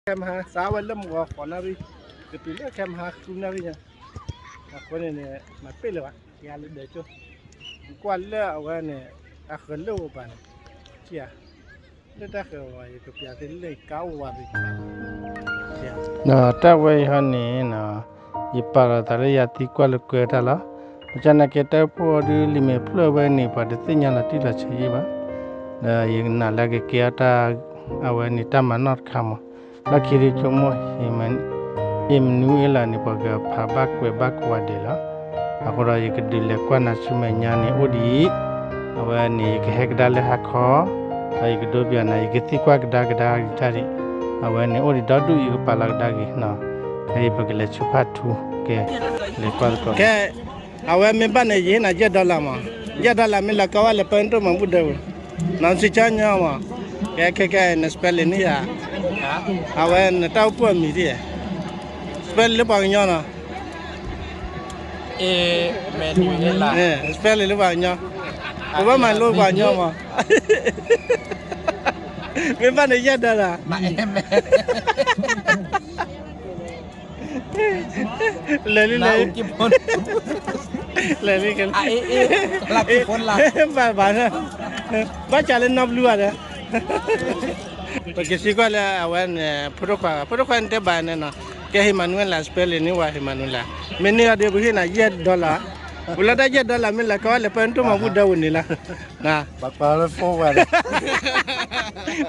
ခဲမဟါ စးဝဲလၢမုၢ်ဂီၤဃိးနၣ်ရံၣ်, ကတုၤလၢခဲမဟါဃုနၣ်ရံၣ်ညါ, အဃိန့ၣ်န့ၣ် မၤပ့ၢ်လၢၤဘၣ်, ယၤလၢဒၢးကၠိ, ကွၢ်လၢအဝဲန့ၣ် အဃၢၤလၢအိၣ်ပာ်န့ၣ်, လၢတၢ်ဃၢၤဝဲ ယကပျးသ့လၢကါအိၣ်ဝဲ, ဒီးတၢ်ဝဲအံၤဟီန့ၣ် ယပာ်လီၤသးလၢယၤသံကွၢ်လၢကွဲတၢ်လီၤ. မ့ၢ်ကန့ၣ်က့ တၢ်အိၣ်ဖှိၣ်အီၤဒုး လံာ်မဲာ်ဖျၢၣ်ဝဲန့ၣ် ပှၤတသ့ၣ်ညါလီၤတံၢ်လီၤဆဲးယံာ်ဘၣ်. ဒီးယနာ်လၢကကဲအီၤတၢ်, အဝဲန့ၣ်တၢ်မၤနီၣ်တခါမး, လီၢ်ခံဒုးဆိကမိၣ် အ့မနူအ့လးန့ၣ် ပှၤကဖးဘၣ်ကွဲးဘၣ်ကိးဂၤဒဲးလီၤ. အဃိဒီးယကဒုးလဲၤကွၢ်နၤဆူမဲာ်ညါန့ၣ်အိၣ်ဒ်အံၤ, အဝဲန့ၣ် ယကဟဲကဒါလၢဟါခီ, ဒီးယကဒိပၠးနၤ ယကသံကွၢ်ကဒါကဒါဂ့ၤတၢ်ဒံး, အဝဲန့ၣ်အိၣ်ဒံးဒီဒူၣ် ယကပာ်လီၤကဒါက့ၤနီၤ, ဖဲအံၤပကလဲၤဆူဖးထူ, ကဲ, လဲၤကွၢ်သကိး, ကဲ, အဝဲမ့ၢ်ဘၣ်န့ၣ် ယဟ့ၣ်နၤယဲၢ် dollar မး, ယဲၢ် dollar မ့ၢ်လဲၤကီဝဲလၢပၢတိၢ်မၤဘူၣ်ဒၢပူၤ, နီၢ်စံးကၠီညီမး, ကဲခဲကဲ န spelling န့ၣ်ယၤ, အဝဲနတၢ်အိၣ်ဖှိၣ်အမံၤဒ်, spelling လၢပှၤကညီနီၤ spelling လၢပှၤကညီ, ပဘၣ်မၤလိပှၤကညီမး, မ့ၢ်ဘၣ်န့ၣ်ယဲၢ် dollar လဲၤလံလဲၤလံ, လဲၤလံ, ဘၣ်ဘၣ်, ဘၣ်စးလၢနီတဘျုးဘၣ်ဒီး, ပကသံကွၢ်လၢအဝဲန့ၣ် ဖိဒိၣ်ခွါ, ဖိဒိၣ်ခွါန့ၣ်တဲဘၣ်န့ၣ်နီၤ, ကဲ ဟ့ၣ်မၤနူၤလး spelling န့ၣ်ဝဲ ဟ့ၣ်မၤနူၤလး, မ့ၢ်န့ၢ်အီၤဒီးပဟ့ၣ်နၤယဲၢ် dollar, ပလၢတၢ်ယဲၢ် dollar မ့ၢ်လဲၤကီဝဲလၢပၢတိၢ်မၤဘူၣ်ဒၢပူၤန့ၣ်လီၤ.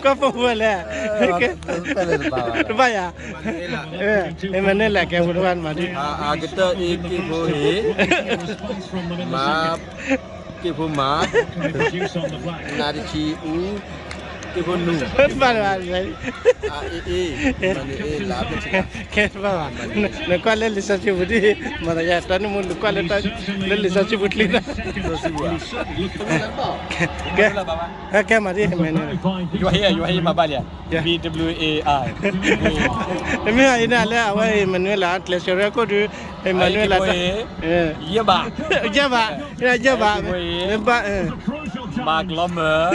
ကွၢ်ဖိဝဲလဲၣ်, တဘၣ်ယၤ, မ့ၢ်န့ၣ်လဲၣ် ကဲဖိတဘၣ်မၤဒ်, အကတၢၢ်အ့ က့ၢ်ဖိဟ့ၣ်, မၤ, က့ၢ်ဖိမၤ, နးတဆံအူ, က့ၢ်ဖိနူၤ, တဘၣ်လၢၤဘၣ်, အ့ အ့ မၤနၢၤအ့ လါ, ကဲတဘၣ်ဘၣ်, နကွၢ်လၢလံာ်စီဆှံပူၤဒ်, မၤသးယၤ တၢ်နုၢ်မူ နကွၢ်လၢလံာ်စီဆှံပူၤချံနီၤ, ကဲ, ကဲမၤဒ် ဟ့ၣ်မၤနူၤလး, ယွၤဟ့ၣ်မၤဘၣ်လံ, B W A I, မ့ၢ်အံၤန့ၣ်လၢအဝဲ ဟ့ၣ်မၤနူၤလး ကျဲးစၢးရဲၣ်ခိၣ်ဒုး, ဟ့ၣ်မၤနူၤလး, ယဲၢ်ဘး, ယဲၢ်ဘး, မ့ၢ်ဘၣ်, မၤကလီမၢ်,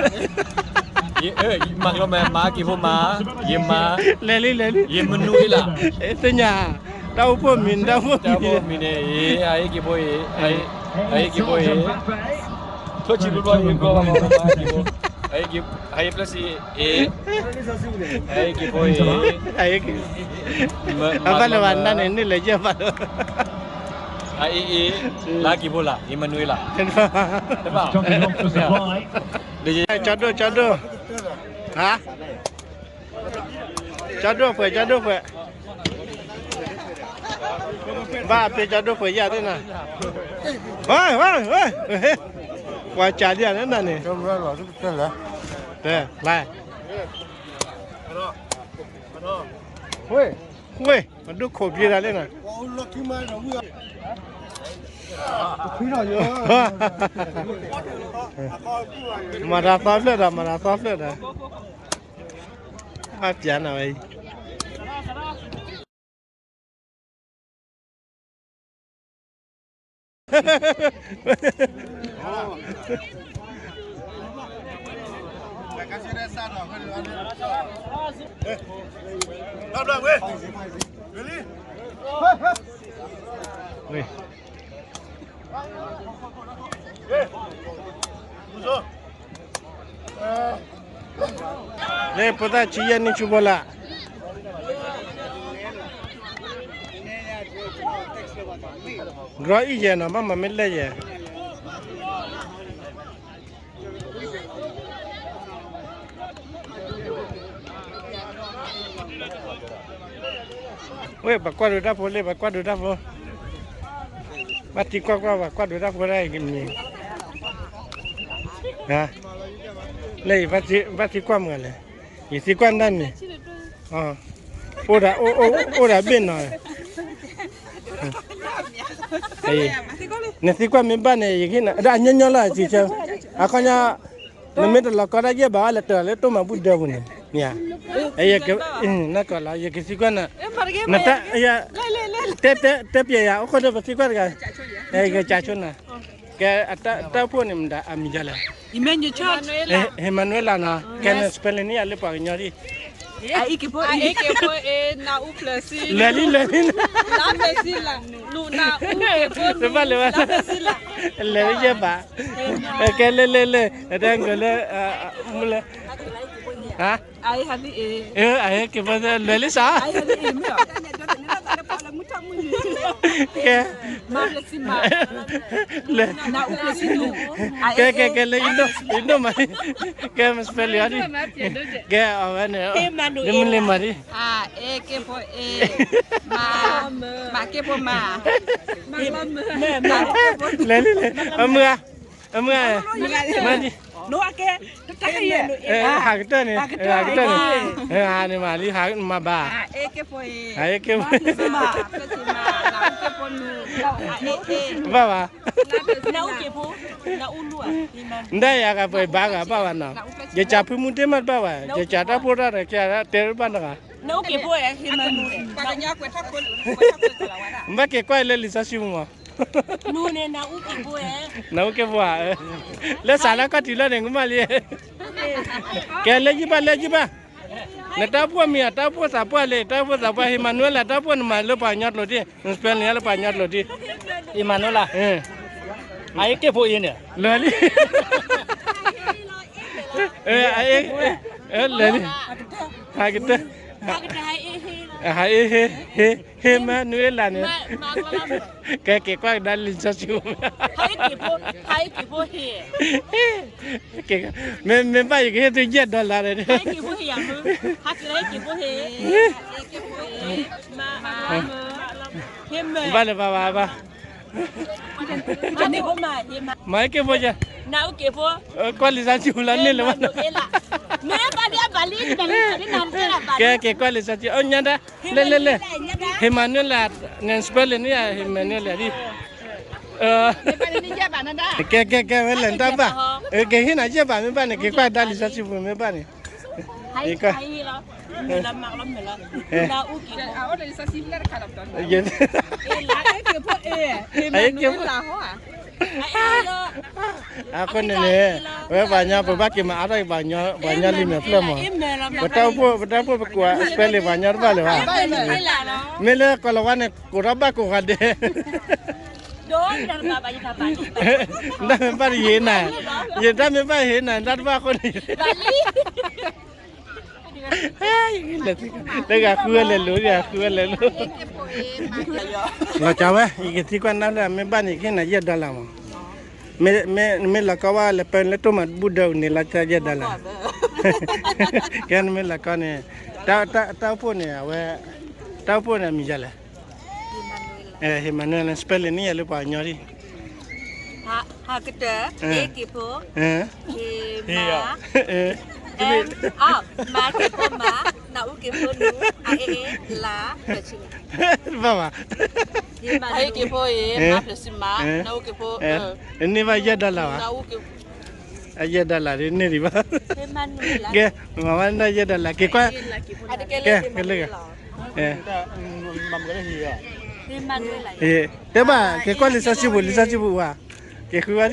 မၤကလီမၢ် မၤက့ၤဖိမၤ, ယမၤ, လဲၤလံလဲၤလံ, ယမနူၤအ့လး, သ့ၣ်ညါ, တၢ်အိၣ်ဖှိၣ်မံၤ, တၢ်အိၣ်ဖှိၣ်မံၤန့ၣ်, အ့ က့ၤဖိအ့, အ့ က့ၤဖိအ့, ထိၣ်ဆံဘျီဘျီ ယကီၢ်ဘၣ်မၤက့ၤဖိ, အ့ ပျဲၢ်စံအ့, အ့ က့ၤဖိအ့, အဘၣ်လၢၤဘၣ် နန့ၣ် န့ၢ်လၢယဲၢ်ဘးလၢၤ, အ့ အ့ လါက့ၤဖိလး အ့ မနူၤအ့လး, တဘၣ်, ကၠီဒိၣ် ကၠီဒိၣ်, ဟါ, ကၠီဒိၣ်ပှဲၤ ကၠီဒိၣ်ပှဲၤ, ဘၣ်အပ့ၤ ကၠီဒိၣ်ပှဲၤယၤသ့ၣ်နၤ, ပှၤကးလံဧါနန့ၣ်, တဲ, ဝ့ၢ်, အဒိၣ်ခိးပျံၤတၢ်လၢနၤ, မၤတၢ်သီဖျၢၣ်ဒီး မၤတၢ်သီဖျၢၣ်ဒီး, အပျးနၤဝဲအံၤ လၢဖိသၣ်ဆံယဲၢ်နံၣ်ဆူဖိလၢ, ကြီအံၤယဲၢ်နီၤ ဘၣ်မၤမ့ၢ်လဲၣ်ယဲၢ် ဝဲ ပှၤကွၢ်ဒိးတၢ်ဖိလံ ပှၤကွၢ်ဒိးတၢ်ဖိ, ဘၣ်သံကွၢ်ကွၢ် ပှၤကွၢ်ဒိးတၢ်ဖိတၢ်အံၤကမံၤ, လၢယဘၣ်သံကွၢ်မုာ်လဲၣ်, ယသံကွၢ်နတၢ်မံၤ, အိၣ်ဒၣ် အိၣ်ဒၣ်ဘ့ၣ်နီၤ နသံကွၢ်မ့ၢ်ဘၣ်န့ၣ် ယကဟ့ၣ်နၤ အညီညီလီၤ စံးဆၢ, အခီညါ နမ့ၢ်တလီၤကီတၢ်ယဲၢ်ဘၣ် အလဲၤတၢ်လၢတိၢ်မၤဘူၣ်ဒၢပူၤန့ၣ်, နကီၢ်လီၤ ယကသံကွၢ်နၤ, တဲပျဲယၤ အိၣ်ခိၣ်ဒီးပသံကွၢ်တဂၤ, ယကကးဆိနၤ, ကဲတၢ်အိၣ်ဖှိၣ်န့ၣ်မတၤအမံၤဒ်လဲၣ်, ဟ့ၣ်မၤနူၤအ့လးနီၤ, ကဲန spelling န့ၣ်ယၤလၢပှၤကညီဒ် အ့က့ဖိ အ့က့ဖိအ့ နၢအူဖျၢၣ်ဆံ လဲၤလံ လဲၤလံ လါဖျၢၣ်ဆံလါ နူနၢအူက့ဖိ တဘၣ်လဲၤဘၣ် လါဖျၢၣ်ဆံလါ လဲၤလၢယဲၢ်ဘး ကဲ လဲၤ လဲၤ လဲၤ အတၢ်ကလၢ မူလၢ ဟါ အ့ဟါလံအ့ အ့က့ဖိ လဲၤလံစး ကဲ လဲၤ ကဲ ကဲ ကဲ လၢယဒိၣ် ယဒိၣ်မး ကဲ မစပယ်လံအီၤဒံး ကဲ အဝဲန့ၣ် လၢမုၢ်လၢမၤဒံး အ့က့ဖိအ့ မၤ မၤက့ဖိမၤ လဲၤလံ လဲၤ အမုၢ်ဂၤ အမုၢ်ဂၤ မၤဒံး ဟးကတၢၢ်န့ၣ် ဟးကတၢၢ်န့ၣ် ဟးန့ၣ်မၤလံ ဟးမၤဘၣ် ဟးအ့က့ဖိ ဘၣ်ဘၣ် နဒၣ်ယၤကပှဲၤဘၣ်ဂၤဘၣ်ဘၣ်နီၤ ယကးဖုမူတ့ၢ်မးတဘၣ်ဘၣ် ယကးတၢ်ဖိတၢ်ဒီးကဲတဲတဘၣ်နီၤ ဘၣ်က့ၤကွၢ်လၢလံာ်စီဆှံပူၤမး နအူက့ဖိဧါ လၢစးလၢကီၢ်တုၤလီၤန့ၣ် ကမၣ်လံ ကဲလၢယုၢ်ဘၣ်လၢယုၢ်ဘၣ် နတၢ်အိၣ်ဖှိၣ်မံၤအတၢ်အိၣ်ဖှိၣ်သးပှၢ်လံ တၢ်အိၣ်ဖှိၣ်သးပှၢ် ဟ့ၣ်မၤနူၤလး တၢ်အိၣ်ဖှိၣ်နမၤလၢပှၤကညီကျိာ်တ့ၢ် နspellန့ၣ်လၢပှၤကညီကျိာ်တ့ၢ် ဟ့ၣ်မၤနူၤလး အ့က့ဖိအ့န့ၣ် လၢာ်လံ လၢာ်လံ ဟးကတၢၢ် ဟးအ့ဟ့ ဟ့ၣ်မၤနူၤလးန့ၣ် ကဲက့ၤကွၢ်ကဒါလံာ်စီဆှံပူၤ မ့ၢ်ဘၣ်ယကဟ့ၣ်သုယဲၢ် dollar န့ၣ် ဘၣ်လၢၤဘၣ်ဘၣ်ဘၣ် မၤအ့က့ဖိယဲၢ် ကွၢ်လံာ်စီဆှံပူၤလၢန့ၣ်လၢၤဘၣ် ကဲက့ၤကွၢ်လံာ်စီဆှံ အိၣ်ညါဒၣ် လဲၤလဲၤလဲၤ ဟ့ၣ်မၤနူၤလး နspellန့ၣ် ဟ့ၣ်မၤနူၤလးဒ် ကဲကဲကဲ ဝဲလဲၤတၢ်ဘၣ် က့ၤဟ့ၣ်နၤယဲၢ်ဘၣ် မ့ၢ်ဘၣ်န့ၣ် က့ၤကွၢ်ကဒါလံာ်စီဆှံပူၤ မ့ၢ်ဘၣ်န့ၣ် အဃိန့ၣ်န့ၣ် အဝဲပှၤကညီ ပဘၣ်က့ၤမၤအါထီၣ်က့ၤ ပှၤကညီလံာ်မဲာ်ဖျၢၣ်မး ပတၢ်အိၣ်ဖှိၣ် ပတၢ်အိၣ်ဖှိၣ်ပကိး spell ပှၤကညီတဘၣ်လၢၤဘၣ် မ့ၢ်လၢကိးလီၤဝါန့ၣ် ကိးထီၣ်ဘၣ်ကိးဂၤဒဲး တၢ်မ့ၢ်ဘၣ်တယံာ်နၤ ယတၢ်မ့ၢ်ဘၣ်ဟ့ၣ်နၤ တၢ်တဘၣ်အဃိန့ၣ် တဂၤဃုဝဲလဲၤလိၤ တဂၤဃုဝဲလဲၤလိၤ လီၤကးဝဲ ယကသံကွၢ်နၢ်လၢ မ့ၢ်ဘၣ်န့ၣ် ကဟ့ၣ်နၤယဲၢ် dollar မး မ့ၢ်လီၤကီဝဲလၢပၢလၢတိၢ်မၤဘူၣ်ဒၢးန့ၣ် လီၤကးယဲၢ် dollar ကဲနမ့ၢ်လီၤကီန့ၣ် တၢ်အိၣ်ဖှိၣ်န့ၣ် အဝဲ တၢ်အိၣ်ဖှိၣ်န့ၣ် အမံၤယၤလဲၣ် ဟ့ၣ်မၤနူၤလး spellန့ၣ်ယၤလၢပှၤကညီဒ် ဟးကတၢၢ် အ့က့ဖိ ဟ့ၣ်မၤ မၤက့ဖိမၤ နအူက့ဖိနူ အ့လး ဘၣ်ဘၣ် ဟ့ၣ်က့ဖိအ့ မၤဖျၢၣ်ဆံမၤ နအူက့ဖိ န့ၢ်ဘၣ်ယဲၢ် dollar ဘၣ် အယဲၢ် dollar ဒ်န့ၢ်ဒံးဘၣ် ကဲ မၤဝဲဒၣ်ယဲၢ် dollar က့ၤကွၢ် ကဲ ကဲလၢ တဲဘၣ် က့ၤကွၢ်လံာ်စီဆှံပူၤ လံာ်စီဆှံပူၤဝဲ က့ၤဃုဝဲဒ်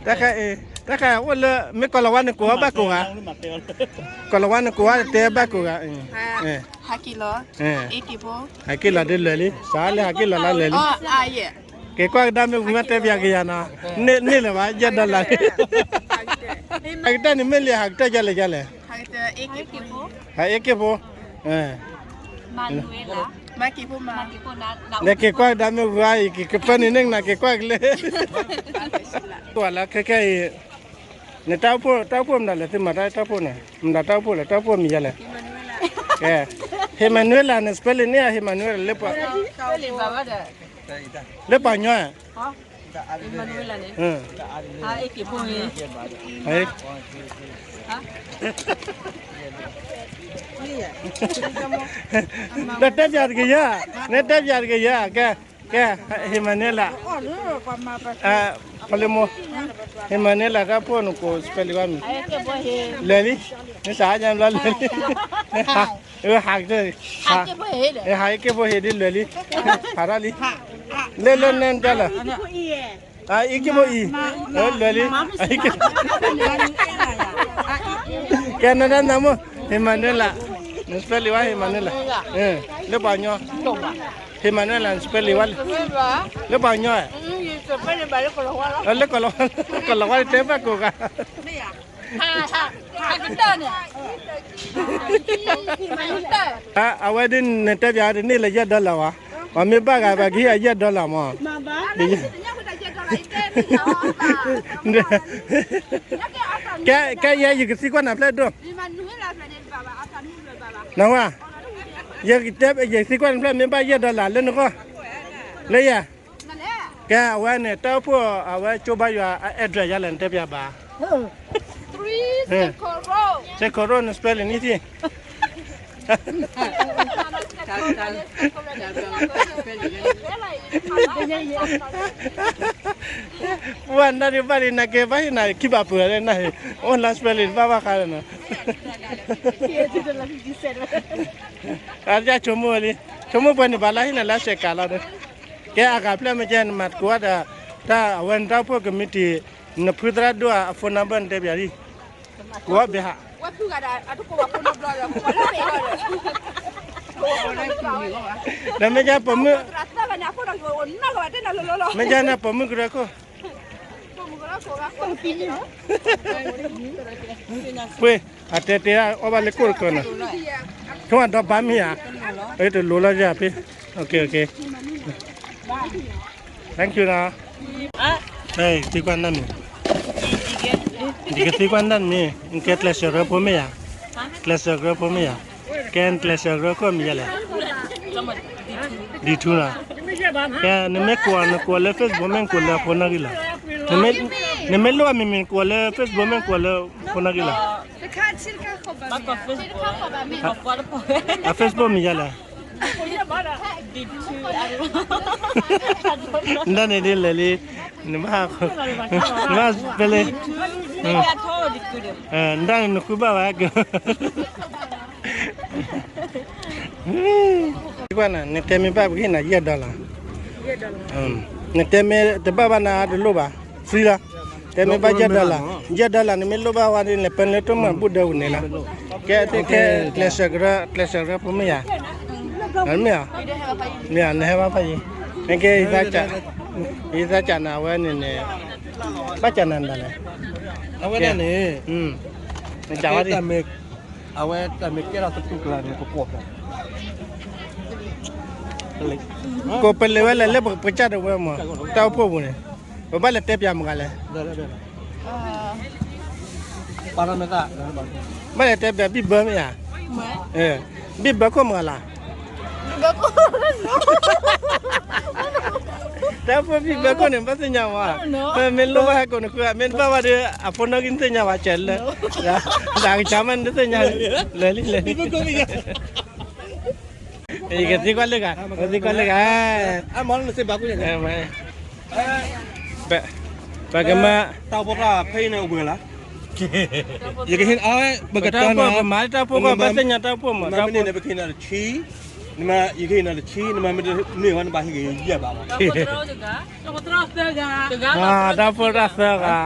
တၢ်ခါ တၢ်ခါအိၣ်လၢ မ့ၢ်ကိးလီၤဝါန့ၣ်ကိးဘၣ်ကိးဂၤ ကိးလီၤဝါန့ၣ်ကိးဝဲတဲဘၣ်ကိးဂၤ ဟးက့ၤလီၤ ဟးက့ၤလီၤဒ်လဲၣ်လံ စးလၢဟးက့ၤလီၤလၢလဲၣ်လံ က့ၤကွၢ်ကဒါမ့ၢ်ဝံၤမ့ၢ်တဲပျးကယၤနီၤ န့ၢ်လၢၤဘၣ် ယဲၢ် dollar လံ ဟးကတၢၢ်န့ၣ်မ့ၢ်လံ ဟးကတၢၢ်ယဲၢ်လဲၣ်ယဲၢ်လဲၣ် ဟးအ့က့ၣ်ဖိ လဲၤက့ၤကွၢ်ကဒါမ့ၢ်ဝံၤအံၤ က့ၤကပၢနုာ်န့ၢ်နၤ က့ၤကွၢ်ကလဲၣ် ကွၢ်လၢခဲခဲအံၤ နတၢ်အိၣ်ဖှိၣ် တၢ်အိၣ်ဖှိၣ်မတၤလဲၣ် သုမၤတၢ်တၢ်အိၣ်ဖှိၣ်န့ၣ် မတၤတၢ်အိၣ်ဖှိၣ်လဲၣ် တၢ်အိၣ်ဖှိၣ်မံၤယၤလဲၣ် ကဲ ဟ့ၣ်မၤနူၤလးန့ၣ် spelling န့ၣ် ဟ့ၣ်မၤနူၤလး လၢပှၤကညီ ဒီးတဲပျးတကယၤ နဲတဲပျးတကယၤ ကဲ ကဲ ဟ့ၣ်မၤနူၤလး ဖီလ့မိၢ် ဟ့ၣ်မၤနူၤလး တၢ်အိၣ်ဖှိၣ်နကိး spelling ဘၣ်မံၤ လဲၤလံ မ့ၢ်စးညါဘျီလဲၤလံ ဟးကတၢၢ် ဟးအ့က့ၣ်ဖိဟ့ၣ်ဒ်လဲၤလံ ဟးထီၣ်လံ လဲၤလၢနဲတၢ်လၢ အ့က့ၣ်ဖိအံၤ လဲၤလံ အ့က့ၣ် ကဲနဒၣ်နမိၢ် ဟ့ၣ်မၤနၢလၢ်, န spelling ဝဲ ဟ့ၣ်မၤနၢလၢ်, လၢပှၤကညီ, ဟ့ၣ်မၤနၢလၢ် န spelling ဝဲလၢ, လၢပှၤကညီ, လၢကီၢ်လီၤဝါ, ကီၢ်လီၤဝါတဲဘၣ်ကိးဂၤ အဝဲဒ်နတဲပၠး တန့ၢ်လၢယဲၢ် dollar ဝဲ, ပှၤမ့ၢ်ဘၣ်ဂၤ ပှၤကဟ့ၣ်အယဲၢ် dollar မး, ကဲ ကဲယဲ ယကသံကွၢ်နၤဖျဲၣ်ဒိၣ်, နဝဲ, ယကတဲ ယသံကွၢ်နၤဖျဲၣ် မ့ၢ်ဘၣ်ယဲၢ် dollar လၢနဂီၢ်, လၢယဲၢ် ကဲ အဝဲန့ၣ် တၢ်အိၣ်ဖှိၣ် အဝဲကၠိဘါယွၤအ address ယါလဲၣ် နတဲပၠးဘၣ်, စဲခိၣ်ရိၣ် န spelling န့ၣ်ထံၣ်, ပှၤနၢ်ဒံးဘၣ်ဒံး နကဲဘၣ်ဟ့ၣ်နၤခံဘၣ်ပှဲၤလၢနၢ်ဟ့ၣ်, အိၣ်လါ spelling ဘၣ်ဘၣ်ဃးလၢနၤ, အဆိကမိၣ်ဝဲလံ, ဆိကမိၣ်ပှဲၤန့ၣ် ဘၣ်လၢဟ့ၣ်နၤလၢစဲးကးလီၤဒီး, ကဲအဂၤဖျဲၣ်မ့ၢ်ကဲ နမၤသကိးဒီး, တၢ်အဝဲနတၢ်အိၣ်ဖှိၣ်ကမံးတံာ်, နဖုသရၣ်ဒိၣ်အ phone number နတဲပၠးဒံး, ကိးဘၣ်ဟး ဒီးမ့ၢ်ကဲပိာ်မုၣ်, မ့ၢ်ကဲနပိာ်မုၣ်ကရၢခိၣ်, ပှ့ၤ အတဲတဲအီၣ်ဘၣ်လၢကိၣ်တကီနီၤ, ဆိကမိၣ်ဒီးဘၣ်မ့ၢ်ဧါ, တလိၤလီၤယၤဖဲ, okay okay, thank you နီၤ, သံကွၢ်နၢ်မံၤ, ယကသံကွၢ်နၢ်မံၤ, နကဲကျဲးစၢးကရၢဖိမ့ၢ်ဧါ, ကျဲးစၢးကရၢဖိမ့ၢ်ဧါ, ကဲနကျဲးစၢးကရၢခိၣ်မ့ၢ်ယါလဲၣ် D two နီၤ, ကဲ နမ့ၢ်ကိး နကိးလၢ Facebook မ့ၢ်ကိးလၢအဖိနီၣ်ဂံၢ်လီၤ, နမ့ၢ်လိၣ်အမံၤမ့ၢ်ကိးလၢ Facebook မ့ၢ်ကိးလၢအဖိနီၣ်ဂံၢ်လီၤ, အ Facebook မ့ၢ်ယါလဲၣ်, နဒၣ်န့ၣ်ဒ်လဲၣ်လံ, နဘၣ်, နဘၣ်ဖဲလဲၣ်, နဒၣ်န့ၣ်နဃုဘၣ်ဝဲက ကွၢ်နၤ နတဲမ့ၢ်ဘၣ်ပကဟ့ၣ်နၤယဲၢ် dollar, နတဲမ့ၢ်တဘၣ်ဘၣ်နၤတလိၣ်ဘၣ်, free လီၤ, တဲမ့ၢ်ဘၣ်ယဲၢ် dollar, ယဲၢ် dollar နမ့ၢ်လိၣ်ဘၣ်ဝဲန့ၣ် လဲၤပၢလၢတၢ်မၤဘူၣ်ဒၢပူၤန့ၣ်လီၤ, ကဲ ကဲ ကျဲးစၢးကရၢ ကျဲးစၢးကရၢဖိမ့ၢ်ယါ, မ့ၢ်ဧါ, မ့ၢ်ဧါ နဟဲဘၣ်ဖးယံၤ, နကဲ ယသးစၢ်နၤအဝဲန့ၣ်န့ၣ်, ဘၣ်စၢ်နၤဒၣ်လဲၣ်, အဝဲဒၣ်န့ၣ်, နကးဝဲဒ် အဝဲတၢ်မ့ၢ်ကဲထီၣ်သတူၢ်ကလာ်န့ၣ် ပကွၢ်ဖျါ, ကိးပလဲၤဝဲလဲၣ်လၢပကစၢ်တဝဲမး, တၢ်အိၣ်ဖှိၣ်ပူၤန့ၣ်, ပဘၣ်လဲၤတဲပၠးမတၤလဲၣ်, ဘၣ်လဲၤတဲပၠး ဘံၣ်ဘၢမ့ၢ်ဧါ, ဘံၣ်ဘၢခိၣ်မတၤလဲၣ် တၢ်အိၣ်ဖှိၣ်ဘံၣ်ဘၢခိၣ်န့ၣ် ဘၣ်သ့ၣ်ညါဝဲ, မ့ၢ်လိၣ်ဘၣ်ဟဲကိးနဃု, မ့ၢ်တဘၣ်ဘၣ်ဒီး အဖိနီၣ်ဂံၢ်နသ့ၣ်ညါဝဲကဲလၢ, ဒီးအကစၢ်မးနတသ့ၣ်ညါ, လဲၤလံလဲၤလံ, ယကသံကွၢ်လၢဂၤ, ယကသံကွၢ်လၢဂၤ, ပကမၤ, တၢ်ဖိတၢ်ဖဲအံၤန့ၣ်အိၣ်ဘှံးလၢ်, ယကဟ့ၣ်, ပကတၢ်န့ၣ်, ပမၤတၢ်ဖိကီၢ် ဘၣ်သ့ၣ်ညါတၢ်ဖိမး, မ့ၢ်န့ၣ်န့ၣ် ပကဟ့ၣ်နၤတဆံ, နမၤ, ယကဟ့ၣ်နၤတဆံ, နမၤမ့ၢ်တန့ၢ်ဝဲ နဘၣ်ဟ့ၣ်က့ၤယဲၢ်ဘၣ်လီၤ. တၢ်ဖိတၢ်သၢဂၤ,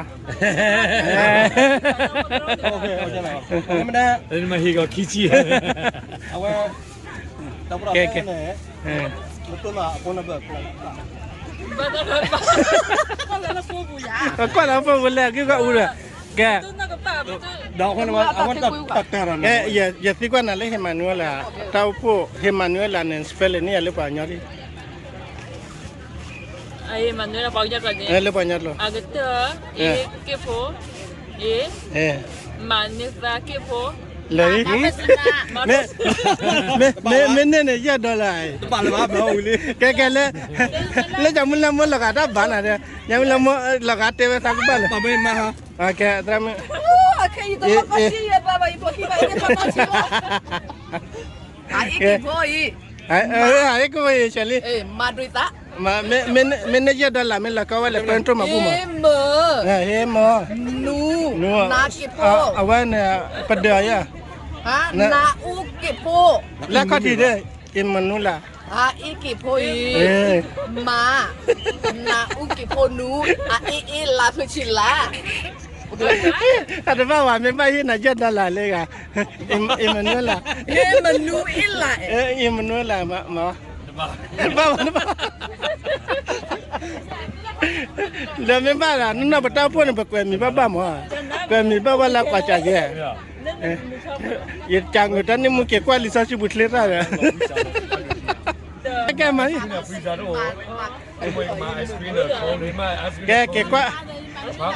မ့ၢ်ဒၣ်, နမၤဟ့ၣ်ကီးခံဆံ, အဝဲ, တၢ်ဖိတၢ်သၢန့ၣ်, ကွၢ်လၢဖိပူၤလဲၣ် ဂ့ၢ်ဂီၢ်အူဒီး, ကဲ, ဒီးအဝဲတၢ်တၢ်တၢ်တၢ်, ကဲ, ယသံကွၢ်နၤလၢ ဟ့ၣ်မၤနူၤလၢ်, တၢ်အိၣ်ဖှိၣ် ဟ့ၣ်မၤနူၤလၢ်န့ၣ် spelling န့ၣ် ယၤလၢပှၤကညီလံ လၢပှၤကညီကျိာ်, အကတၢၢ်, အ့က့ၢ်ဖိ, အ့, မၤန့ၢ်သးက့ၢ်ဖိ, လၢ, မ့ၢ်, မ့ၢ်န့ၢ်န့ၣ် ယဲၢ် dollar, ကဲကဲလၢ, လၢယမုၢ်လၢမိၢ်လီၤဂာ်တၢ်ဘၣ်နၤဒီး, ယမုၢ်လၢမိၢ်လီၤဂာ်တဲဝဲသးကဘၣ်လၢ, ကဲ, အ့က့ၢ်ဖိအံၤ, အ့က့ၢ်ဖိအံၤ, မၤဒွံသး, မ့ၢ်န့ၢ်ယဲၢ် dollar မ့ၢ်လီၤကီဝဲလဲၣ် ပၢၢ်ထီၣ်မၤဘူၣ်မး, ဟ့ၣ်မၢ, နူ, နူ, နက့ၢ်ဖိ, အဝဲန့ၣ်, ပဒၢးယၤ, နအူက့ၢ်ဖိ, လၢခီၣ်ထံးဒီး, အ့မနူလၢ်, အ့က့ၢ်ဖိအံၤ, မၤ, နအူက့ၢ်ဖိနူ, အ့အ့လါဖျၢၣ်ဆံလါ တဘၣ်ဝဲ မ့ၢ်ဘၣ်ဟ့ၣ်နၤယဲၢ် dollar လၢဂၤ, Emmanuel လၢ Emmanuel လၢ မ့ၢ်ဘၣ်ဝဲ တဘၣ်ဝဲ ဒီးမ့ၢ်ဘၣ်လၢ နနီၢ်ပတၢ်အိၣ်ဖှိၣ်န့ၣ် ပကွဲးမံၤဘၣ်ဘၣ်မး, ကွဲးမံၤဘၣ်ဘၣ်လၢကွၢ်စးကဲ, ယကးငိၢ်တၢ်န့ၣ်မူက့ၤကွၢ်လံာ်စီဆှံပူၤချ့သၣ်ဒီး, ကဲမး ကဲ က့ၤကွၢ်,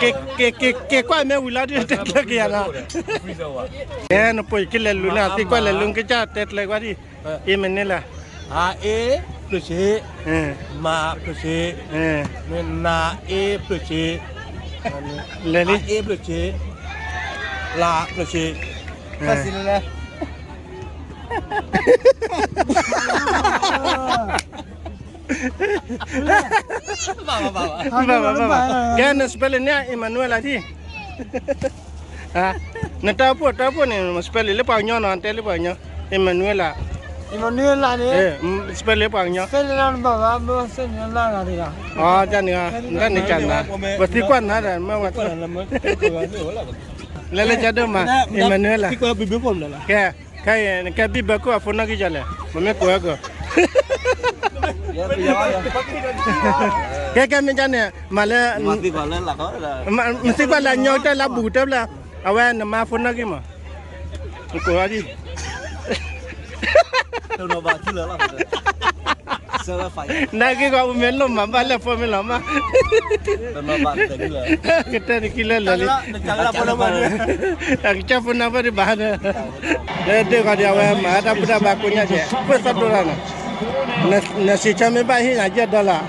က့ၤကွၢ်မ့ၢ်ဝံၤလီၤဒ်တဲကျၢၤက့ၤယၤလီၤ, ကဲ နပိာ်ယခံလဲၤလူၤန့ၣ် သံကွၢ်လဲၤလူၤ ကစၢ်တဲကျၢၤကွၢ်ဒ်, Emmanuel လၢ အ အ့ ဖျၢၣ်ဆ့, မ ဖျၢၣ်ဆ့, န အ့ ဖျၢၣ်ဆ့, လဲၤလံ အ အ့ ဖျၢၣ်ဆ့, လ ဖျၢၣ်ဆ့, ဖျၢၣ်ဆ့လဲၣ်လဲၣ် ဘၣ်ဘၣ်ဘၣ်ဘၣ်, ကဲ န spelling န့ၣ် Emmanuel လၢထံၣ်, နတၢ်အိၣ်ဖှိၣ် တၢ်အိၣ်ဖှိၣ်န့ၣ် spelling လၢပှၤကညီနီၤ တဲလၢပှၤကညီ, Emmanuel လၢ Emmanuel လၢန့ၣ် spelling လၢပှၤကညီ, အတၢ်န့ၣ် နတၢ်န့ၣ်ကနၤ ပသံကွၢ်နၤဒီး မ့ၢ်ဝဲ လဲၤလၢကဒိၣ်မး Emmanuel လၢ ကဲ ခဲအံၤ နကဲဘံၣ်ဘၢခိၣ်အ phone နီၣ်ဂံၢ်ကလဲၣ်, ပမ့ၢ်ကိးဝဲကီး, ကဲ ကဲ မ့ၢ်ကန့ၣ် မၤလၢ မၤသံကွၢ်လၢအညီကတၢၢ်လၢအဘူးကတၢၢ်ဖျၢၣ်, အဝဲနမါ phone နီၣ်ဂံၢ်မး, နကိးဝဲဒ် နဂ့ၢ်ဂီၢ်အူမ့ၢ်လိၣ်မးဘၣ်လဲၣ် phone မ့ၢ်လီၤမး, ကတၢၢ်တကံလၢာ်လၢာ်လံ, အကစၢ် phone number ဒံးဘၣ်ဒီး, လၢဒၢးဂီၤဒီး အဝဲမၤတၢ်ဘူၣ်တၢ်ဘါကိးညါကဲး ပၢၢ်သီတိၢ်တၢ်နီၤ, နစံးဆၢမ့ၢ်ဘၣ်ဟ့ၣ်နၤယဲၢ် dollar,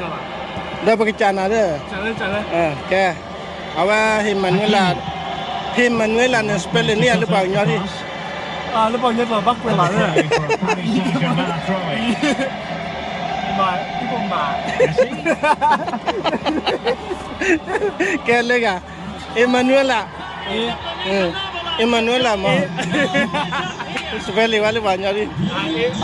ဒီးပကစးနၤဒီး, ကဲ, အဝဲ Emmanuel, Emmanuel န့ၣ် spelling န့ၣ် လၢပှၤကညီဒ်, လၢပှၤကညီဘၣ်ကွဲးဘၣ်လၢ ကဲလၢဂၤ, Emmanuel လၢ, Emmanuel လၢမး, spelling ဝဲလၢပှၤကညီဒ် ပှၤတၢ်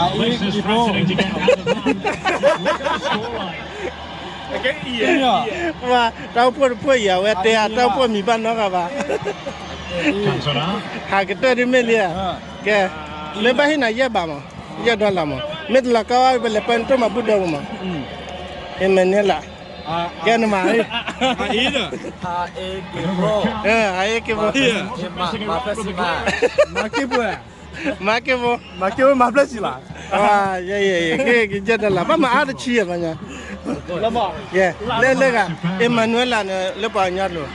အိၣ်ဖှိၣ်တဖှိၣ်အံၤ အဝဲတဲ တၢ်အိၣ်ဖှိၣ်တဖှိၣ်အံၤ အဝဲတဲအတၢ်အိၣ်ဖှိၣ်မံၤဘၣ်နီတဂၤဘၣ်, ကဲ, မ့ၢ်ဘၣ်ဟ့ၣ်နၤယဲၢ်ဘးမး, ယဲၢ် dollar မး, မ့ၢ်တလီၤကီဝဲ ပလဲၤပၢနတိၢ်မၤဘူၣ်ဒၢပူၤမး, Emmanuel လၢ, ကဲနမၤ, အ့က့ၤဖိ, မၤက့ၤဖိ, မၤက့ၤဖိ မၤဖျၢၣ်ဆံးလီၤ, ယဲၢ် dollar ဘၣ်မၤအါတဆံယဲၢ်ဘၣ်ညါ, လၢလၢဂၤ, Emmanuel လၢန့ၣ် လၢပှၤကညီတလိၤ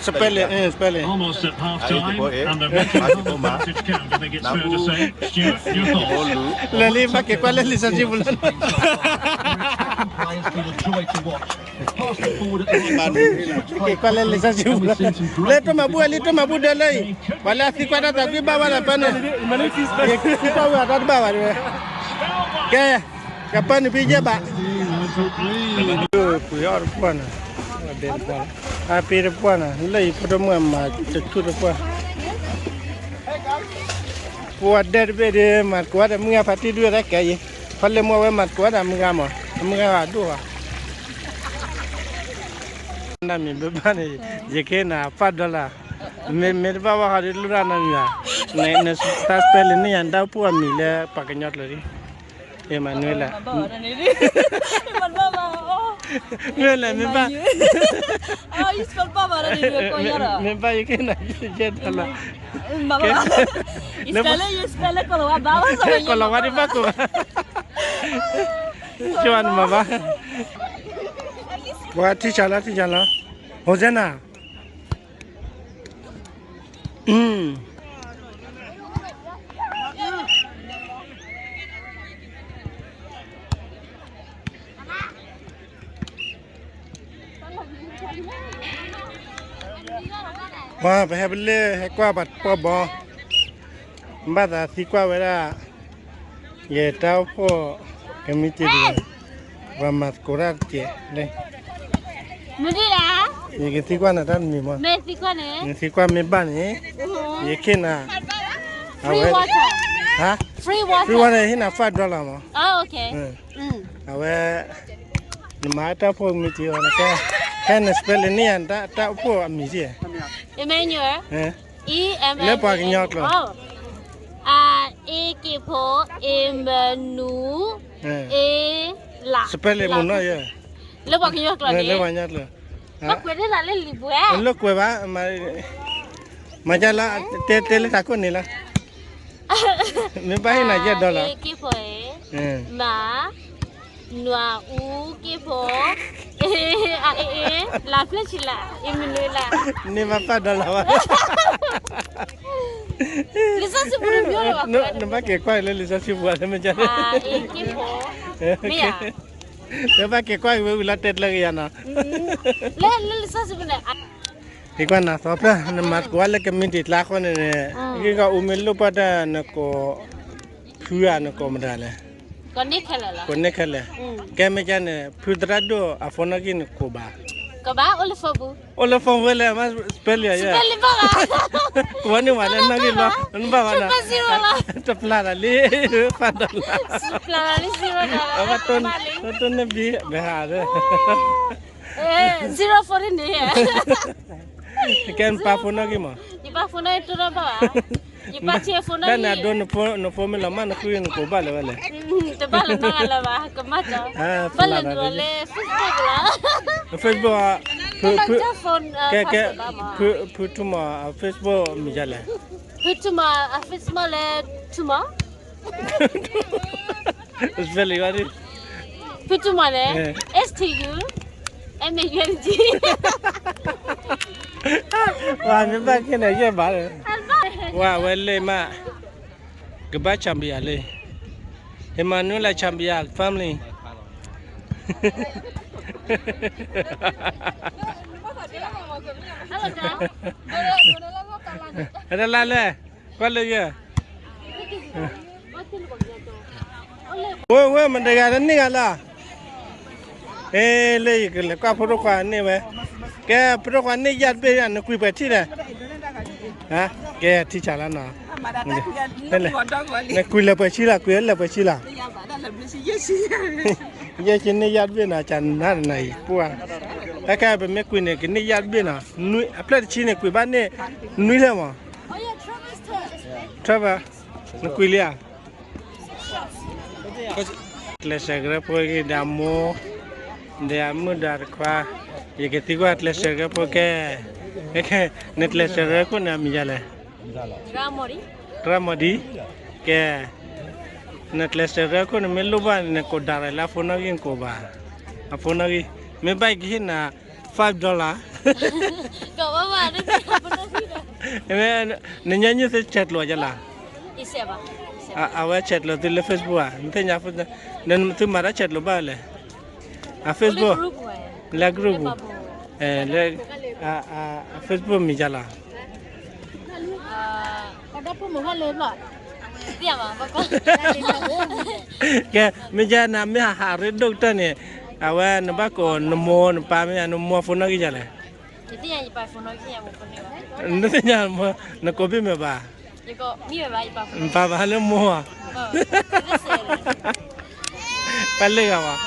spelling, spelling လၢလံ ဘၣ်က့ၤကွၢ်လၢလံာ်စီဆှံပူၤလၢ က့ၤကွၢ်လၢလံာ်စီဆှံပူၤလၢ လၢတိၢ်မၤဘူၣ်ဝဲလံ တိၢ်မၤဘူၣ်ဒၢလၢအံၤ, ပှၤလၢအသံကွၢ်တၢ်သးကွံဘၣ်ဝဲဒီးပၢနုာ်, ယသံကွၢ်ဝဲအတၢ်တဘၣ်ဘၣ်တဝဲ, ကဲ, ကပၢနုာ်ဖဲယဲၢ်ဘး, ပှ့ၤအီၣ်တပှၢ်န့ၣ်, အပ့ၤတပှၢ်န့ၣ် လၢယဖိတမုၣ်အမၤတဆူၣ်တပှၢ် ပှၤဒဲတဘ့ၣ်ဒီး မၤသကိးဒီးမုၢ်ဂၤဖးတံၢ်ဒုးတၢ်ကဲယံၤ, ဖးလၢမုၢ်ဝဲမၤသကိးဒီးမုၢ်ဂၤမး, မုၢ်ဂၤဒိၣ်ဘၣ်, နမံၤဘၣ်ဘၣ်န့ၣ်, ယကဟ့ၣ်နၤ five dollar, မ့ၢ်တဘၣ်ဘၣ်ဃီဒီးလိၣ်တၢ်နမံၤဧါ, နတၢ် spelling န့ၣ်ယၤ နတၢ်အိၣ်ဖှိၣ်အမံၤလၢပှၤကညီကျိာ်ဒ်, အ့မၤနွဲလး မ့ၢ်လဲၣ် မ့ၢ်ဘၣ်, မ့ၢ်ဘၣ်ယကဟ့ၣ်နၤ ယဲၢ် dollar, ကလီၤဝါဒ်ဘၣ်ကိးဘၣ်, ကၠီနမၤဘၣ်, ပှၤထံဆးလီၤ ထံဆးလီၤ, Hosanna, ပှၤပဟဲပလၢဟဲကွၢ်ပှၤပှၢ်ဘီ, ဘၣ်သးသံကွၢ်ဝဲဒၣ်, ယတၢ်အိၣ်ဖှိၣ်ကမံးတံာ်တဂၤ, ပှၤမၤသကိးတၢ်တက့ၢ်, ယကသံကွၢ်နၤတၢ်တမံၤမး, နသံကွၢ်မ့ၢ်ဘၣ်န့ၣ်, ယကဟ့ၣ်နၤ, free water ဟ့ၣ်နၤ five dollar မး, အဝဲ, နမၤတၢ်အိၣ်ဖှိၣ်ကမံးတံာ်အီၤနကဲ, ဟဲန spelling န့ၣ်ယၤ တၢ်အိၣ်ဖှိၣ်အမံၤစ့ၢ်, Emmanuel, E M, လၢပှၤကညီကျိာ်, A က့ဖိ, A မနူ, A လး, spelling မုၢ်နီၢ်ယဲ, လၢပှၤကညီကျိာ်န့ၣ်, လၢပှၤကညီကျိာ်, ဘၣ်ကွဲးန့ၢ်လၢလံာ်ပှဲၤ, လၢကွဲးဘၣ်, မၤကလါ, တဲလၢတၢ်ခိၣ်န့ၣ်လီၤ, မ့ၢ်ဘၣ်ဟ့ၣ်နၤယဲၢ် dollar, မၤ နွၤအူက့ဖိ, လါဖျၢၣ်ဆံလါ, အ့မနူလါ, န့ၢ်ဘၣ် five dollar ဘၣ်, လံာ်စီဆှံပူၤတမ့ၢ်လၢၤဘၣ်, နဘၣ်က့ၤကွၢ်လၢလံာ်စီဆှံပူၤလၢမ့ၢ်ကန့ၣ်, မ့ၢ်ဧါ, နဘၣ်က့ၤကွၢ်က့ၤဝဲဝံၤလီၤတဲကျၢၤက့ၤယၤနီၤ, လၢလံာ်စီဆှံပူၤန့ၣ်, ဟ့ၣ်ကွၢ်နၤသီဖျၢၣ် နမၤသကိးလၢ committee ကျါဃီန့ၣ်န့ၣ်, ဂ့ၢ်ဂီၢ်အူမ့ၢ်လိၣ်ပှၢ်တၢ်နကိး, ဖုဧါ နကိးမတၤလဲၣ်, ကိးန့ၢ်ခဲလၢာ်, ကဲမ့ၢ်ကန့ၣ် ဖုသရၣ်ဒိၣ်အ phone နီၣ်ဂံၢ်နကိးဘၣ်, ကဘၣ်အိၣ်လၢ phone ပူၤ, အိၣ်လၢ phone ဝဲလဲၣ်, မ့ၢ် spelling ယဲ, ကိးန့ၢ်ဝဲလၢနီၣ်ဂံၢ်လီၤ, နဘၣ်ဘၣ်နၤ, တပျၢ်တၢ်လံ, ဖးဒိၣ်လၢ, အဘၣ်တိၢ်န့ၢ်ဘံၣ် ဘဲဟး, zero four န့ၣ်, ကဲနပၢ် phone နီၣ်ဂံၢ်မး, ယပၢ် phone နီၣ်ဂံၢ်တအိၣ်နီတဘၣ်ဘၣ်, ယပၢ်ဆံ phone နီၣ်ဂံၢ်, တၢ်န့ၣ်အဒိ န phone မ့ၢ်လီၤမး နဃုနကိးဘၣ်လၢၤဝဲလဲၣ်, တဘၣ်လၢၤနီတဂၤလၢၤဘၣ်, ကမၣ်ကီ, ဘၣ်လဲၤနုာ်လီၤလၢ Facebook လီၤ, Facebook, ကဲ, ဖုထူမီၤ Facebook မံၤဒ်လဲၣ်, ဖုထူမီၤ Facebook လၢ ထူမီၤ ဖုထူမီၤန့ၣ်, S T U M A N G, ပှၤမ့ၢ်ဘၣ်က့ၤန့ၣ် ယဲၢ်ဘၣ်လၢ, ပှၤဝဲလၢမး, ကဘၣ် champion လံ, Emmanuel champion family, တလါလဲၣ်, ကွၢ်လၢယဲၢ် ဝဲဝဲ မတၤတဂၤတန့ၢ်ဂၤလီၤ, လၢယကလဲၤကွၢ်ဖိဒိၣ်ခွါန့ၢ်ဝဲ, ကဲ ဖိဒိၣ်ခွါန့ၢ်ယၢ်တဘ့ၣ် နကွံာ်ပှဲၤထံၣ်လဲၣ်, ကဲထံၣ်ဆးလီၤနီၤ, နကွံာ်လၢပှဲၤဆံလီၤ ကွံာ်လၢပှဲၤဆံလီၤ, ယဲၢ်ဆံန့ၢ်ယၢ်တဘ့ၣ်နီၤ ကနၤတနၤအံၤပှၢ်, အခဲပမ့ၢ်ကွံာ်န့ၣ် ကန့ၢ်ယၢ်တဘ့ၣ်နီၤ, အဖျၢၣ်တဆံန့ၣ် ကွံာ်ဘၣ်န့ၢ် နွံလၢမး, Trevor, နကွံာ်လံဧါ ကျဲးစၢးကရၢဖိဂ့ၤဒီးအမိၢ်, ဒီးအမုၣ်ဒီးတခွါ, ယကသံကွၢ်ကျဲးစၢးကရၢဖိကဲ, နကျဲးစၢးကရၢခိၣ်န့ၣ်အမံၤဒ်လဲၣ်, ရၣ်မီၣ်ဒံ, ကဲ, နကျဲးစၢးကရၢခိၣ်န့ၣ်မ့ၢ်လိၣ်ဘၣ်န့ၣ် နကိးဒၣ်ရဲၣ်လၢအ phone နီၣ်ဂံၢ်နကိးဘၣ်, အ phone နီၣ်ဂံၢ်, မ့ၢ်ဘၣ်ယကဟ့ၣ်နၤ five dollar, နညီနုၢ်သုဆဲးကျိးယလၢ်, အဝဲဆဲးကျိးသုလၢ Facebook ဧါ, နသ့ၣ်ညါ, သုမၤတၢ်ဆဲးကျိးဘၣ်လဲၣ်, အ Facebook, လၢ group, လၢ Facebook မံၤယလၢ် ကဲ, မ့ၢ်ယဲနၤမ့ၢ်ဟးဟးရ့ဒိၣ်ကတၢၢ်န့ၣ်, အဝဲနဘၣ်ကိးနမိၢ်နပၢ်မ့ၢ် နမိၢ် phone နီၣ်ဂံၢ်ယလဲၣ်, နသ့ၣ်ညါ, နကိးဘ့ၣ်မ့ၢ်ဘၣ်, နပၢ်ဘၣ်လၢမိၢ်ဧါ, ပၢ်လၢဂၤဘၣ်,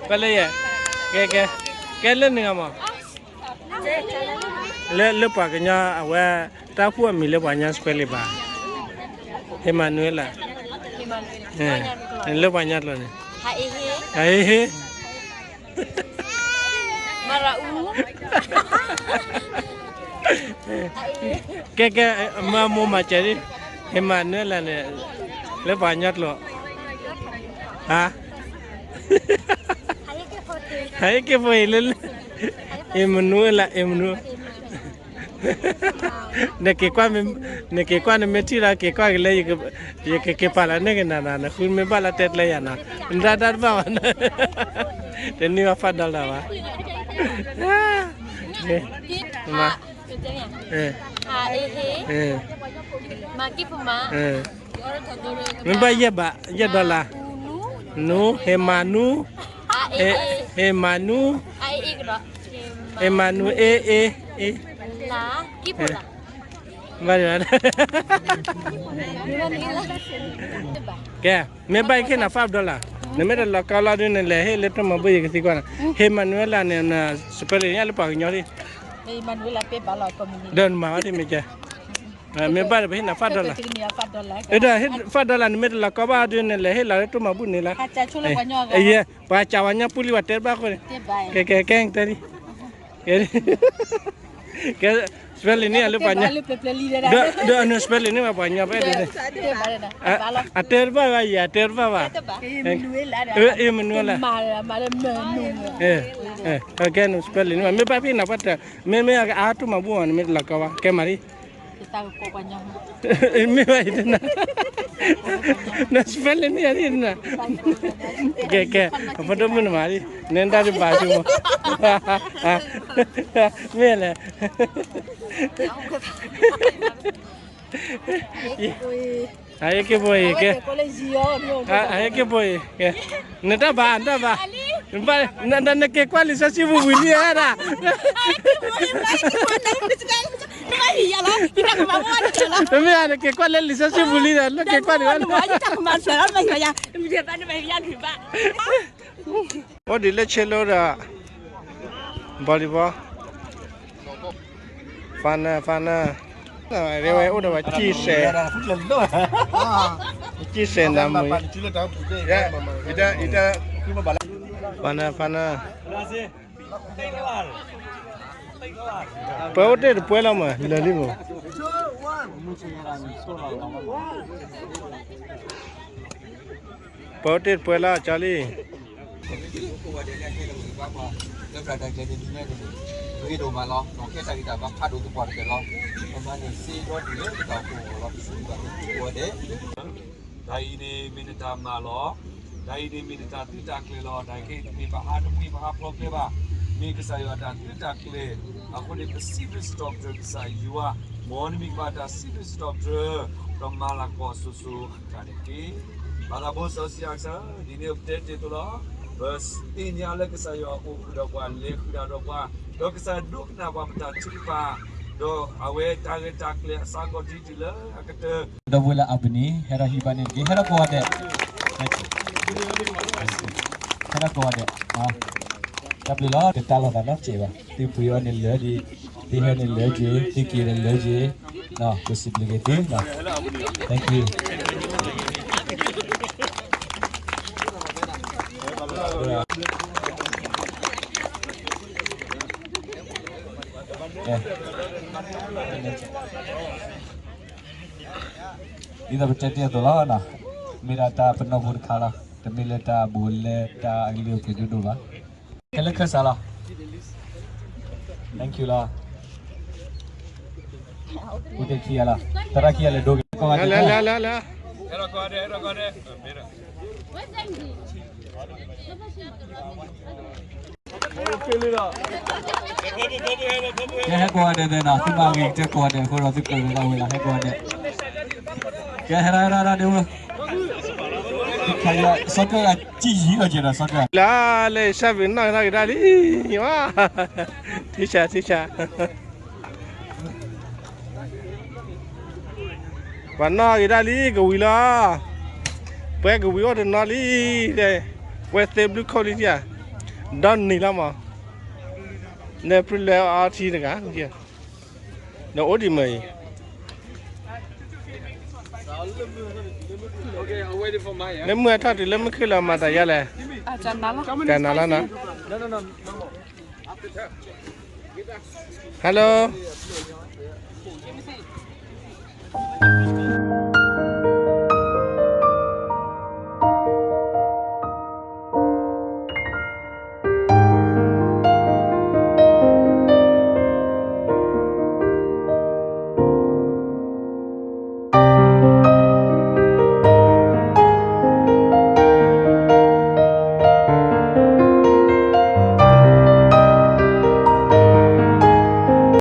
ပၢ်လၢယဲ, ကဲ, ကဲလၢနဂၤမး လၢပှၤကညီအဝဲ တၢ်အိၣ်ဖှိၣ်အမံၤလၢပှၤကညီ spelling ဘၣ်, ဟ့ၣ်မၤနွဲလၢ်, လၢပှၤကညီကျိာ်န့ၣ်, ဟ့ၣ်, ကဲ, ကဲ, မၤမိၢ်မၤစဲးဒ်, ဟ့ၣ်မၤနွဲလၢ်န့ၣ်, လၢပှၤကညီကျိာ်, ဟါ ဟဲက့ၤဖိအံၤလၢ, အ့မနူလၢ် အ့မနူ, နက့ၤကွၢ်, နက့ၤကွၢ်နမ့ၢ်ထံၣ်ဒီးက့ၤကွၢ်က့ၤလၢ, ယကက့ၤပာ်လီၤန့ၢ်ကနၤနၤ နဃုမ့ၢ်ဘၣ်လၢတဲကျဲယၤနီၤ, နတၢ်တၢ်တဘၣ်ဘၣ်, တန့ၢ်ဘၣ် five dollar ဘၣ်, မ့ၢ်ဘၣ်ယဲၢ်ဘၣ်, ယဲၢ် dollar, နူ, ဟ့ၣ်မၤနူ, ဟ့ၣ်မၤနူ, ဟ့ၣ်မၤနူ, အ့, အ့, ဘၣ်, ကဲ, မ့ၢ်ဘၣ်ယကဟ့ၣ်နၤ five dollar, နမ့ၢ်တလီၤကီလီၤဒုး နလဲၤဟ့ၣ်လၢတၢ်မၤဘူၣ်ယကသံကွၢ်နၤ, ဟ့ၣ်မနုၤဝဲလၢန့ၣ် spelling န့ၣ်လၢပှၤကညီဒ်, ဒီးနမၤဝဲဒ်မ့ၢ်ကဲ, မ့ၢ်ဘၣ်ဒီးပဟ့ၣ်နၤ five dollar, ဒီး five dollar နမ့ၢ်တလီၤကီဘၣ်ဒုး နလဲၤဟ့ၣ်လီၤလၢတၢ်မၤဘူၣ်န့ၣ်လီၤ, ပှၤကးဝဲညါပူလံ ပှၤတဲတဘၣ်အဃိန့ၣ်, ကဲ ကဲ ကဲ တဲလံ ကဲ spelling န့ၢ်လၢပှၤညီ, ဒီးအနုၤ spelling န့ၢ်ဘၣ်ပှၤညီဖဲဒ်န့ၣ်, အတဲတဘၣ်ဘၣ်ယၤ အတဲတဘၣ်ဘၣ်, အ့ မနုၤလဲၣ်, ကဲ နုၤ spelling န့ၢ်ဘၣ် မ့ၢ်ဘၣ်ဖဲနၤပှၤတၢ်, မ့မ့ၢ်အကအါတၢ်မၤဘူၣ်အီၤ နမ့ၢ်တလီၤကီဘၣ် ကဲမးလံ မ့ၢ်ဘၣ်အံၤတနၤ, န spelling န့ၢ်ယၤဒ်နၤ, ကဲ ကဲ အဖိဒိၣ်မုၣ်နမၤဒ်, နဒၣ်တဘၣ်ဆိမိၣ်, မ့ၢ်လဲၣ်, အက့ၤဖိအံၤ ကဲ, အက့ၤဖိအံၤ ကဲ, နတၢ်ဘၣ် နတၢ်ဘၣ်, နက့ၤကွၢ်လံာ်စီဆှံပူၤဝံၤလံဧါဒၣ် တမ့ၢ်ဧါ နက့ၤကွၢ်လၢလံာ်စီဆှံပူၤလံဒီး လၢက့ၤကွၢ်လံာ်ဘၣ်, အိၣ်ဒံးလၢဆ့လိဒီး volleyball, final final, ဝဲအိၣ်ဒီးပှၤကံၢ်စဲး, ကံၢ်စဲးနၤမုၢ်, final final, ပှၤအိၣ်တ့ၢ်တပှဲၤလီၤမး လၢာ်လံမး, ပှၤအိၣ်တ့ၢ်တပှဲၤလီၤ ကၠီလံ ဂ့ၤဒိၣ်မးလီၤ. ကဲတၢ်ဂံၢ်တၢ်ဘါဖးဒိၣ်သပှၢ်တဖျၢၣ်လီၤ. ပမၤန့ၢ်စ့ဒီဒူၣ်လၢပတၢ်အိၣ်ဖှိၣ်အဂီၢ်လီၤ. ပစံးဘၣ်ကဝီၤဒဲး, တၢ်အံၤန့ၣ်မ့ၢ်နတၢ်မၤလီၤ. တၢ်အံၤန့ၣ်မ့ၢ်နတၢ်သုးတၢ်ကျဲၤလီၤ. တၢ်ခဲအံၤတမ့ၢ်ပဟးတမှံၤပဟးဖျိးကျဲဘၣ်. မ့ၢ်ကစၢ်ယွၤတၢ်သုးတၢ်ကျဲၤ. အဃိန့ၣ် ပစံးဘျုးစံးထီၣ်ပတြၢၤကစၢ်ယွၤ. မ်နမံၤကဘၣ်တၢ်စံးဘျုးစံးထီၣ်ပတြၢၤ ဒီးမၤလၤကပီၤစိၤစိၤအဃၣ်ဃၣ်န့ၣ်တက့ၢ်. ဘၣ်သးဖိစီဆှံအကစၢ်, ဒ်န့ၣ်ပတဲတ့ၢ်အသိးလီၤ. ပသ့ၣ်ညါလၢကစၢ်ယွၤအိၣ်ဃုာ်ဒီးပှၤ လဲၤဃုာ်တၢ်ဒီးပှၤ, ဒီးကစၢ်ယွၤဒိကနၣ်ပှၤပတၢ်ထုကဖၣ်, ဒီးအဝဲတၢ်ရဲၣ်တၢ်ကျဲၤအစးကီးတံၢ်တုၤလၢအကတၢၢ် ဒီပုၢ်ဝဲၢ်လၢအပူၤန့ၣ် ဟဲထီၣ်ဟံးဘၣ်န့ၣ်တက့ၢ်. ဟဲထီၣ်ကိးဂၤဒဲး, ဟဲထီၣ်ကိးဂၤဒဲး, တၢ်ဘျုးလီၤ. တတၢ်လီၤသးနီတစဲးဘၣ်. သုပှ့ၤအီၤန့ၣ်လၢာ်က့ၤ, သုဟဲန့ၣ်လၢာ်က့ၤ, သုက့ၤန့ၣ်လၢာ်က့ၤ, ပစံးဘျုးက့ၤသု, thank you. ဒ်သိးပတဲတ့ၢ်အသိးလီၤ, မ့ၢ်ဒၣ်တၢ်ပနီၣ်ဖိတခါလီၤ. တမ့ၢ်လၢတၢ်ဘူးလၢတၢ်အကလုၢ်အပှ့ၤဒိၣ်ဒိၣ်ဘၣ်. ခဲလၢာ်ခၢၣ်စးလီၤ. Thank you လီၤ. အိၣ်တ့ၢ်ခံဂၤလီၤ. သရၣ်ခံဂၤလဲၤဒိက့ၤ ကိးဂၤဒဲး, ကဲဟဲကိးဂၤဒဲးနီၤ, သုမၤဂ့ၤကတၢၢ်ကိးဂၤဒဲးအဃိဒီး သုကိးဂၤဒဲးဝဲလီၤ, ဟဲကိးဂၤဒဲး, ကဲဟဲရၣ်ဟဲရၣ်ဒဲးဝဲ, စီၤကၢၣ်အကံၣ်ယံၤလီၤက့ၤဒီး စီၤကၢၣ် လၢလၢ ဆၣ်ဘ့ၣ်နီၣ်က့ၤဒၣ်လံ, ဝါ, ထံဆး ထံဆး ပှၤနီၣ်က့ၤဒၣ်လံ ကဝံၤလီၤ, ပှၤကဝံၤအိၣ်တနီၤလံ, ပှၤသ့ဘျုးခိၣ်လံဧါ, ဒီနံၤလီၤမး, လၢပြလၢအီထံတဂၤ, ဒီးအိၣ်ဒံးမ့ၢ်အံၤ, လၢမုၢ်ဟဲထီၣ်တုၤလၢမုၢ်ခုၣ်လီၤမၤတၢ်ယါလဲၣ်, တၢ်နၤလီၤနီၤ. Hello.